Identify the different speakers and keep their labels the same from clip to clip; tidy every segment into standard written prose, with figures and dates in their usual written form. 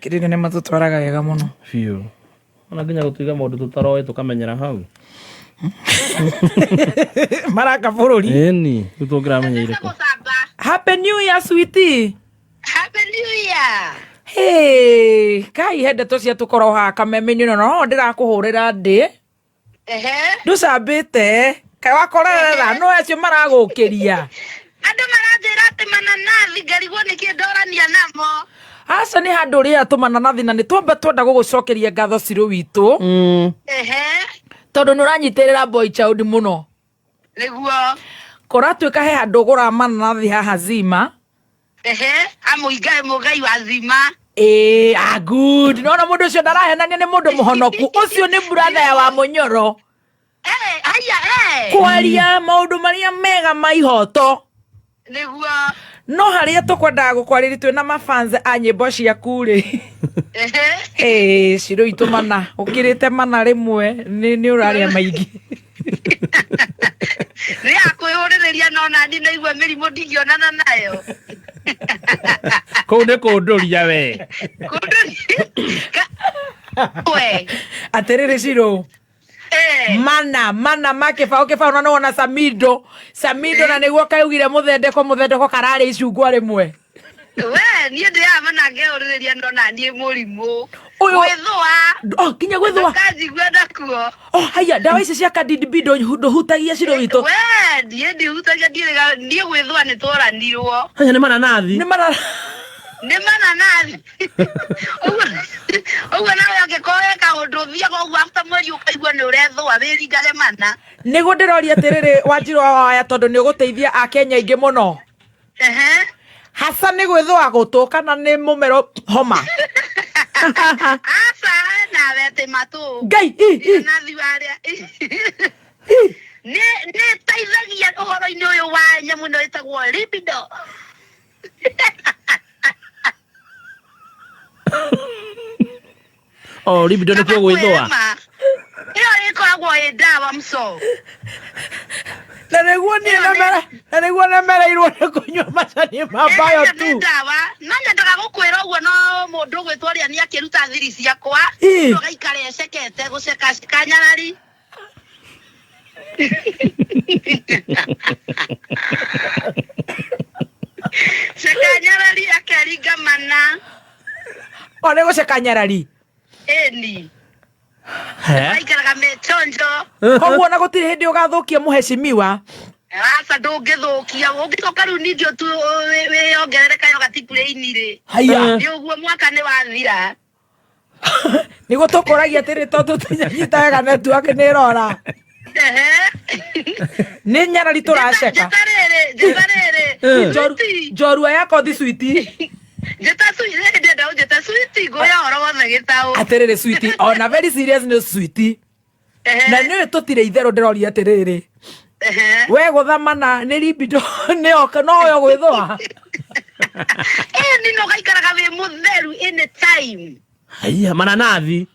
Speaker 1: Athikĩrĩria nĩ matũtwaraga wega mũno.
Speaker 2: Biũ. Ona nginya gũtuiga maũndũ tũtaroĩ tũkamenyera hau.
Speaker 1: Maraka bũrũri.
Speaker 2: Ĩni, rĩu tũngĩramenyeire kũ?
Speaker 1: Happy New Year, sweetie.
Speaker 3: Happy New Year.
Speaker 1: Hey, kai he ndeto cia tũkorwo haha kameme-inĩ no no ndĩrakũhũrĩra ndĩ
Speaker 3: Ehe.
Speaker 1: ndũcambĩte kaĩ wakorerera no acio maragũkĩria.
Speaker 3: Andũ maranjĩra atĩ mananathi ngarigwo nĩkĩ ndorania namo.
Speaker 1: Aca nĩ handũ ũrĩa tũmananathi na nĩ twamba twenda gũgũcokeria ngatho cirũ witũ.
Speaker 3: Ehe.
Speaker 1: Tondũ nĩ ũranyitĩrĩra boy child mũno.
Speaker 3: Nĩguo.
Speaker 1: Kũratuĩka he handũ ũgũraga mananathi haha Zima.
Speaker 3: Ehe, amũingae mũgai wa Zima.
Speaker 1: Ĩĩ, ah, good. Nona mũndũ ũcio ndarahenania nĩ mũndũ mũhonoku. Ũcio nĩ brother ya wa Mũnyoro.
Speaker 3: Eh, haya, eh.
Speaker 1: Kwaria maũndũ marĩa mega ma ihoto.
Speaker 3: Nĩguo.
Speaker 1: No harĩa tũkwendaga gũkwarĩria twĩna mafans a nyĩmbo ciaku rĩ.
Speaker 3: Ehe.
Speaker 1: Ĩĩ, Shiro itũ mana, ũkĩrĩte mana rĩmwe nĩ nĩ ũrarĩa maingĩ.
Speaker 3: Nĩ ya kwĩhũrĩrĩria no nani ndaigua mĩrimũ ndingĩonana nayo.
Speaker 2: Kũu nĩ kũndũria we.
Speaker 3: Kũndũria. We.
Speaker 1: Atĩrĩrĩ Shiro.
Speaker 3: Eh.
Speaker 1: Mana mana ma kĩbaũ kĩbaũ na nĩwona Samido. Samido na nĩguo kaugire mũthendeko mũthendeko kararĩ icungwa rĩmwe.
Speaker 3: We, niĩ ndĩaga mana ngehũrĩrĩria no naniĩ mũrimũ.
Speaker 1: Ũyũ-
Speaker 3: Gwĩthũa.
Speaker 1: Oh, nginya gwĩthũa.
Speaker 3: Ndũkanjigue nakuo.
Speaker 1: Oh, haya ndawa ici cia Candid B ndũhutagia Shiro witũ.
Speaker 3: We, niĩ ndihutagia ndiĩrĩga niĩ gwĩthũa nĩ tworanirwo.
Speaker 2: Haya nĩ mananathi.
Speaker 1: Nĩ mana
Speaker 3: Nĩ mananathi. Ũguo ũguo nawe angĩkorwo wĩ kaũndũ ũthiaga ũguo after mweri ũkaigua nĩ ũrethũa wĩringage mana.
Speaker 1: Nĩguo ndĩroria atĩrĩrĩ Wanjirũ wa Waya tondũ nĩ ũgũteithia Akenya aingĩ mũno.
Speaker 3: Ehe.
Speaker 1: Haca nĩ gwĩthũa gũtũ kana nĩ mũmero homa?
Speaker 3: Aca nawe atĩ matũ.
Speaker 1: Ngai i, i.
Speaker 3: Nathi warĩa. Nĩ nĩ ĩteithagia ũhoro-inĩ ũyũ wa nyamũ ĩno ĩtagwo libido.
Speaker 2: Oh, libido nĩkuo gwĩthũa.
Speaker 3: Ĩyo ĩkoragwo ĩ ndawa mso.
Speaker 1: Na nĩguo niĩ nemere na nĩguo nemereirwo nĩ kũnyua macani ma bayo
Speaker 3: Ĩyo nĩ
Speaker 1: tu.
Speaker 3: ndawa. No nyendaga gũkwĩra ũguo no mũndũ ũgwĩtwo ũrĩa nĩ akĩruta thiri ciakwa.
Speaker 1: Ĩ.
Speaker 3: Ũgaikara ecekete gũcekaceka nyarari. Ceka nyarari akeringa mana.
Speaker 1: O nĩ gũceka nyarari.
Speaker 3: Ĩni.
Speaker 2: He?
Speaker 3: Aikaraga mechonjo.
Speaker 1: Koguo ona gũtirĩ hĩndĩ ũgathũkia mũhecimiwa.
Speaker 3: Aca ndũngĩthũkia ũngĩcoka rĩu ningĩ wĩyongerere kayoga tiburĩini rĩ.
Speaker 1: Haiya.
Speaker 3: Nĩ ũguo mwaka nĩ wathira.
Speaker 1: Nĩguo tũkũragia atĩrĩ tondũ tũnyanyita wega network nĩ ĩrora.
Speaker 3: Ehe.
Speaker 1: Nĩ nyarari tũraceka.
Speaker 3: Njĩta rĩrĩ, njĩta rĩrĩ. Sweetie.
Speaker 1: Njorua ya kothi sweetie.
Speaker 3: Njĩta sweetie, rĩrĩ ndĩrenda ũnjĩte sweetie, ngũhe ũhoro wothe gĩtaũ.
Speaker 1: Atĩrĩrĩ sweetie, ona very serious nĩ sweetie.
Speaker 3: Ehe.
Speaker 1: Na nĩ tũtirĩ itherũ ndĩroria atĩrĩrĩ.
Speaker 3: Ehe.
Speaker 1: We gũthamana nĩ libido nĩ oka no yo gwĩthũa.
Speaker 3: Ĩni no gaikaraga wĩ mũtheru any time.
Speaker 2: Haiya, mananathi.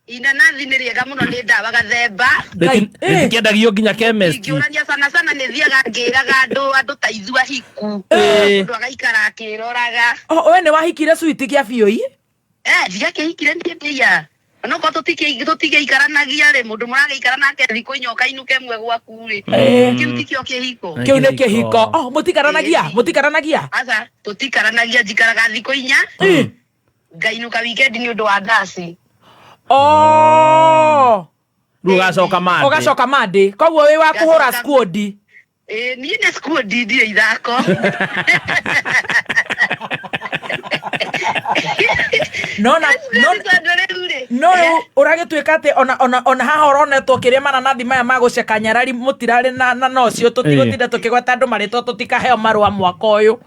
Speaker 3: Inanathi nĩ rĩega mũno nĩ ndawa gathemba.
Speaker 1: Ngai, eh.
Speaker 2: Rĩtikĩendagio nginya chemist.
Speaker 3: Ingĩũrania sana sana nĩ thiaga ngĩraga andũ andũ ta ithuĩ ahiku.
Speaker 2: Eh.
Speaker 3: Mũndũ agaikara akĩroraga.
Speaker 1: Oh, we nĩ wahikire sweetie kĩa biũ ii?
Speaker 3: Eh, ndiakĩhikire niĩ ndĩia. Onokorwo tũtigĩikaranagia rĩ, mũndũ mũragĩikara nake thikũ inya ũkainũka ĩmwe gwaku rĩ.
Speaker 1: Eh.
Speaker 3: Kĩu tikĩo kĩhiko.
Speaker 1: Kĩu nĩ kĩhiko. Oh, mũtikaranagia?
Speaker 3: Eh.
Speaker 1: Mũtikaranagia?
Speaker 3: Aca, tũtikaranagia njikaraga thikũ inya. Ngainũka weekend nĩ ũndũ wa ngaci.
Speaker 1: Oh.
Speaker 2: Rĩu ũgacoka Monday.
Speaker 1: Ũgacoka Monday. Koguo wĩ wa kũhũra
Speaker 3: Ngacoka-
Speaker 1: squad.
Speaker 3: Ĩĩ, niĩ nĩ squad ndirĩ ithako.
Speaker 1: No na no
Speaker 3: Tondũ rĩu rĩ,
Speaker 1: no rĩu ũragĩtuĩka atĩ ona ona ona haha ũronetwo kĩrĩa mananathi maya ma gũceka nyarari mũtirarĩ na na nocio tũtigũtinda tũkĩgweta andũ marĩtwa tũtikaheo marũa mwaka ũyũ.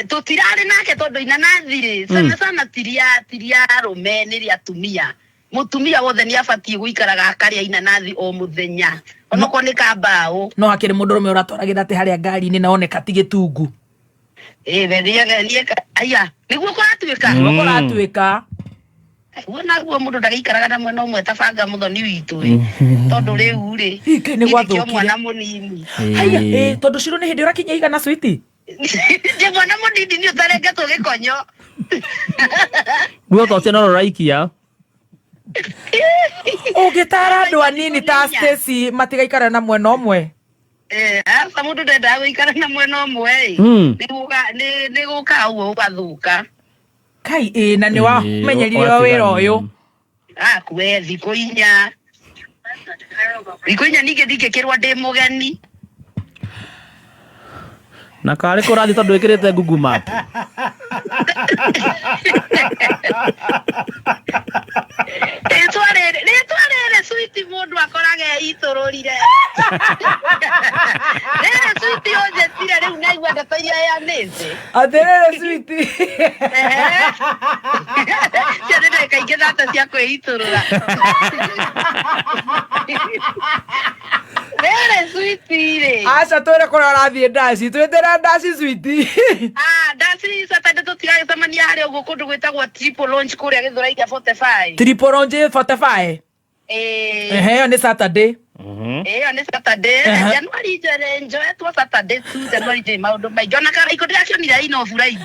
Speaker 3: Tũtirarĩ nake tondũ inanathi rĩ, sana sana ti rĩa arũme nĩ rĩa atumia. Mũtumia wothe nĩ abatiĩ gũikaraga akarĩa inanathi o mũthenya onokorwo nĩ kambaũ.
Speaker 1: No hakĩrĩ mũndũrũme ũratwaragĩra atĩ harĩa ngari-inĩ na oneka ti gĩtungu.
Speaker 3: Ĩĩ, we niĩ aya, nĩguo kũratuĩka.
Speaker 1: Nĩguo kũratuĩka.
Speaker 3: Guo naguo mũndũ ndagĩikaraga na mwena ũmwe ta banga mũthoni witũ ĩ. Tondũ rĩu rĩ,
Speaker 1: Ĩ, Ngai nĩ
Speaker 3: githĩ kĩo
Speaker 1: gwathũkire.
Speaker 3: mwana mũnini.
Speaker 1: Haiya, ĩ, tondũ Shiro nĩ hĩndĩ ũrakinyia igana sweetie.
Speaker 3: Ndĩ mwana mũnini nĩ ũtarengetwo gĩkonyo.
Speaker 2: Guo ta ũcio no rũraikia.
Speaker 1: Ũngĩtara andũ anini ta Stacy matigaikara na mwena ũmwe.
Speaker 3: Eh, aca mũndũ ndendaga gũikara na mwena ũmwe ĩ. Nĩ gũka ũguo ũgathũka.
Speaker 1: Kai ĩ na nĩ wamenyerire wĩra ũyũ.
Speaker 3: Akue thikũ inya. Thikũ inya ningĩ ndingĩkĩrwo ndĩ mũgeni.
Speaker 2: Na karĩ kũrathiĩ tondũ ĩkĩrĩte Google Map.
Speaker 3: Rĩtwa rĩrĩ rĩtwa rĩrĩ switi mũndũ akoraga eitũrũrire. Rĩrĩ switi ũnjĩtire rĩu naigua ndeto iria yanĩte.
Speaker 1: Atĩrĩrĩ switi.
Speaker 3: Cio nĩ ndagĩka ingĩ thate cia kwĩitũrũra. Rĩrĩ switi rĩ.
Speaker 1: Aca twĩre kũrĩa ũrathiĩ ndaci. Twĩtĩre ndaci switi.
Speaker 3: Ah, ndaci Saturday tũtigagĩcemania harĩa ũguo kũndũ gwĩtagwo Triple Launch kũrĩa Gĩthũrai kĩa 45.
Speaker 1: Triple Lounge 45.
Speaker 3: Ĩĩ.
Speaker 1: Ehe, ĩyo nĩ Saturday.
Speaker 3: Ĩyo nĩ Saturday. January njere njoetwo Saturday tu January ndĩ maũndũ maingĩ. Ona Karaikũ ndĩrakĩonire ina buraidi.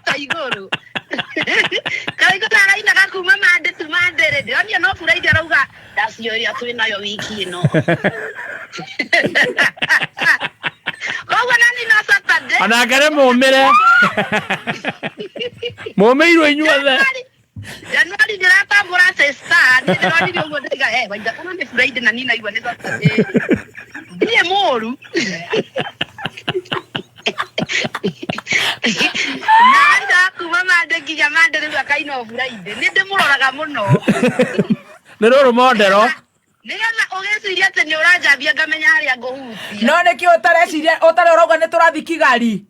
Speaker 3: Ta igũrũ. Karaikũ tarainaga kuma Monday tu Monday rĩ. Ndĩronire no buraidi arauga ndacio ĩrĩa twĩnayo wiki ĩno. Koguo nani no Saturday.
Speaker 2: Onake nĩ mũmĩre. Mũmĩirwo inyuothe.
Speaker 3: Januari ndĩratambũra sister, niĩ ndĩronire ũguo ndĩga eh waitha kana nĩ Friday na niĩ naigua nĩ Saturday. Ndirĩ mũru. Na aina kuma Monday nginya Monday rĩu akaina o Friday. Nĩ ndĩmũroraga mũno.
Speaker 2: Nĩ rũrũ mondero.
Speaker 3: Nĩgetha ũgĩciria atĩ nĩ ũranjambia ngamenya harĩa ngũhutia.
Speaker 1: No nĩkĩ ũtareciria ũtarĩ ũrauga nĩ tũrathiĩ Kigali.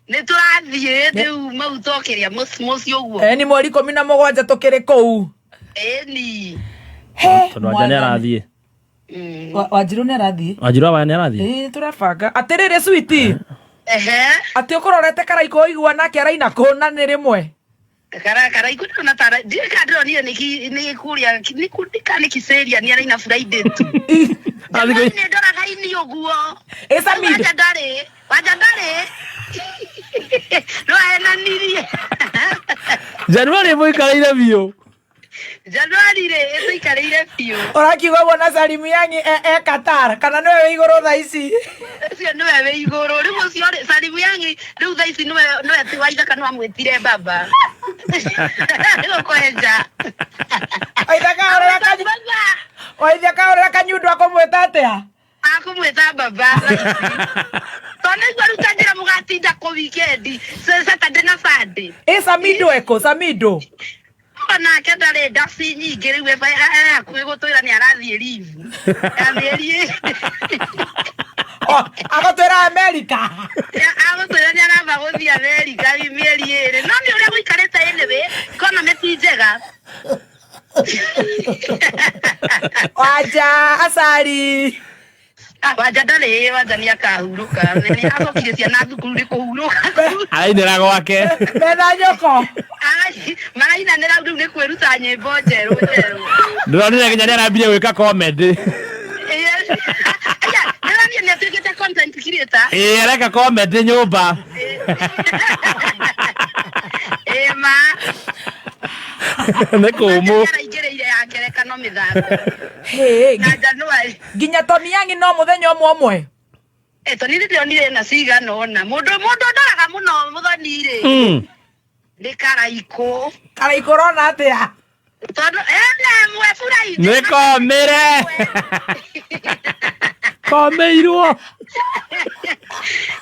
Speaker 3: Nĩ tũrathiĩ rĩu mau tokĩrĩa mũciĩ ũguo.
Speaker 1: Ĩni mweri 17 tũkĩrĩ kũu.
Speaker 3: Ĩni.
Speaker 1: He,
Speaker 2: Tondũ Wanja nĩ arathiĩ.
Speaker 1: Wanjirũ nĩ arathiĩ.
Speaker 2: Wanjirũ wa nĩ arathiĩ.
Speaker 1: Ĩĩ tũrebanga. Atĩrĩrĩ switi.
Speaker 3: Ehe.
Speaker 1: Atĩ ũkũrorete Karaikũ ũigua nake araina kũ na nĩ rĩmwe.
Speaker 3: Karaikũ ndĩrona ta ndiũĩ kana ndĩronire nĩ kũrĩa nĩ kana nĩ Kiseria nĩ araina Friday tu. January nĩ ndoraga ini ũguo.
Speaker 1: Ĩ Samido.
Speaker 3: Wanja ndarĩ. Wanja ndarĩ. No ahenanirie.
Speaker 2: January mũikarĩire biũ.
Speaker 3: January rĩ ĩtũikarĩire biũ.
Speaker 1: Ũrakiuga ũguo na Salimu Yangi e Qatar kana nĩwe wĩ igũrũ thaa ici.
Speaker 3: Ũcio nĩwe wĩ igũrũ. Rĩu ũcio rĩ Salimu Yangi rĩu thaa ici nĩwe nĩwe ti Waithaka no amwĩtire baba. Rĩu kwenja.
Speaker 1: Waithaka ahũrĩra kanyu.
Speaker 3: Baba.
Speaker 1: Waithaka ahũrĩra kanyundo akũmwĩta atĩa?
Speaker 3: Akumwĩta baba. Tondũ nĩguo rĩu ta njĩra mũgatinda kũ weekend, Saturday na Sunday.
Speaker 1: Ĩ Samido eko Samido.
Speaker 3: Onake ndarĩ ndaci nyingĩ rĩu hakuhĩ gũtwĩra nĩ arathiĩ leave. Ya mĩeri
Speaker 1: Agũtwĩra America.
Speaker 3: Agũtwĩra nĩ aramba gũthiĩ America mĩeri ĩrĩ. No nĩ ũrĩa gũikarĩte anyway, economy ti njega.
Speaker 1: Wanja acari.
Speaker 3: Wanja ndarĩ, Wanja nĩ akahurũka. Nĩ acokirie ciana thukuru nĩ kũhurũka.
Speaker 2: Arainĩra gwake.
Speaker 1: Mena nyoko.
Speaker 3: Marainanĩra rĩu nĩ kwĩruta nyĩmbo njerũ njerũ.
Speaker 2: Ndĩronire nginya nĩ arambirie gwĩka comedy.
Speaker 3: Aya, ndĩronire nĩ atuĩkĩte content creator.
Speaker 2: Ĩĩ areka comedy nyũmba.
Speaker 3: Ĩĩ ma.
Speaker 2: Nĩ kũmũ.
Speaker 3: Araingĩrĩire ya ngerekano mĩthako.
Speaker 1: Hĩ,
Speaker 3: Na January.
Speaker 1: nginya Tony Yangi no mũthenya ũmwe ũmwe.
Speaker 3: Tony ndĩronire ena cigana ũna. Mũndũ ndoraga mũno mũthoni rĩ. Nĩ Karaikũ.
Speaker 1: Karaikũ ũrona atĩa?
Speaker 3: Tondũ ena ĩmwe Friday.
Speaker 2: Nĩ komĩre. Komĩirwo.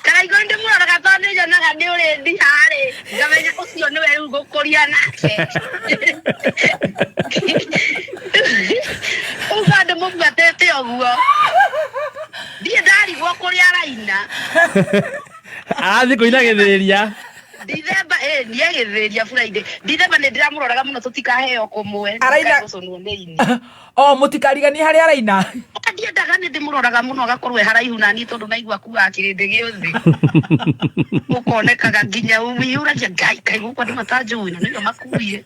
Speaker 3: Karaikũ nĩ ndĩmũroraga tondũ nĩ nyonaga nĩ ũrĩ ndiha-rĩ. Ngamenya ũcio nĩwe rĩu ngũkũria nake. Ũguo ndĩmũbuatĩte ũguo. Ndirĩ ndarigwo kũrĩa araina.
Speaker 2: Arathiĩ kũina gĩthĩria.
Speaker 3: Dithemba niĩ gĩthĩria Friday. Dithemba nĩ ndĩramũroraga mũno tũtikaheo kũmwe.
Speaker 1: Araina-
Speaker 3: Gũcũnwo nĩ ini.
Speaker 1: O mũtikariganie harĩa araina.
Speaker 3: Ndiendaga nĩ ndĩmũroraga mũno agakorwo e haraihu na niĩ tondũ naigua kuaga kĩrĩndĩ gĩothe. Ũkonekaga nginya wĩyũragia Ngai kaĩ gũkũ andũ matanjũĩ na nĩo makuire.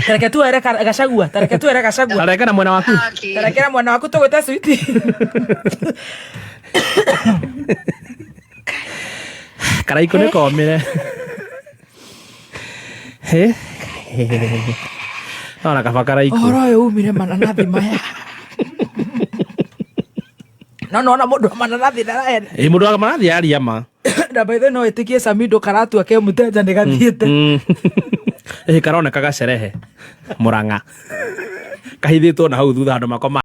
Speaker 1: Tareke tuere Gachagua, tareke tuere Gachagua.
Speaker 2: Tarekera mwena waku.
Speaker 3: Okay.
Speaker 1: Tarekera mwena waku tũgwĩte switi.
Speaker 2: Karaikũ nĩ komĩre. Hĩ. Nona kaba karaikũ.
Speaker 1: Ũhoro ũyũ umire mananathi maya. No nona mũndũ wa mananathi ndaraenda.
Speaker 2: Ĩ mũndũ wa mananathi aria ma.
Speaker 1: Na by the way no ĩtĩkie Samido karatua ke mũteja nĩ gathiĩte.
Speaker 2: Ĩ karoneka gacerehe. Mũrang'a. Kahithĩtwo na hau thutha andũ makoma.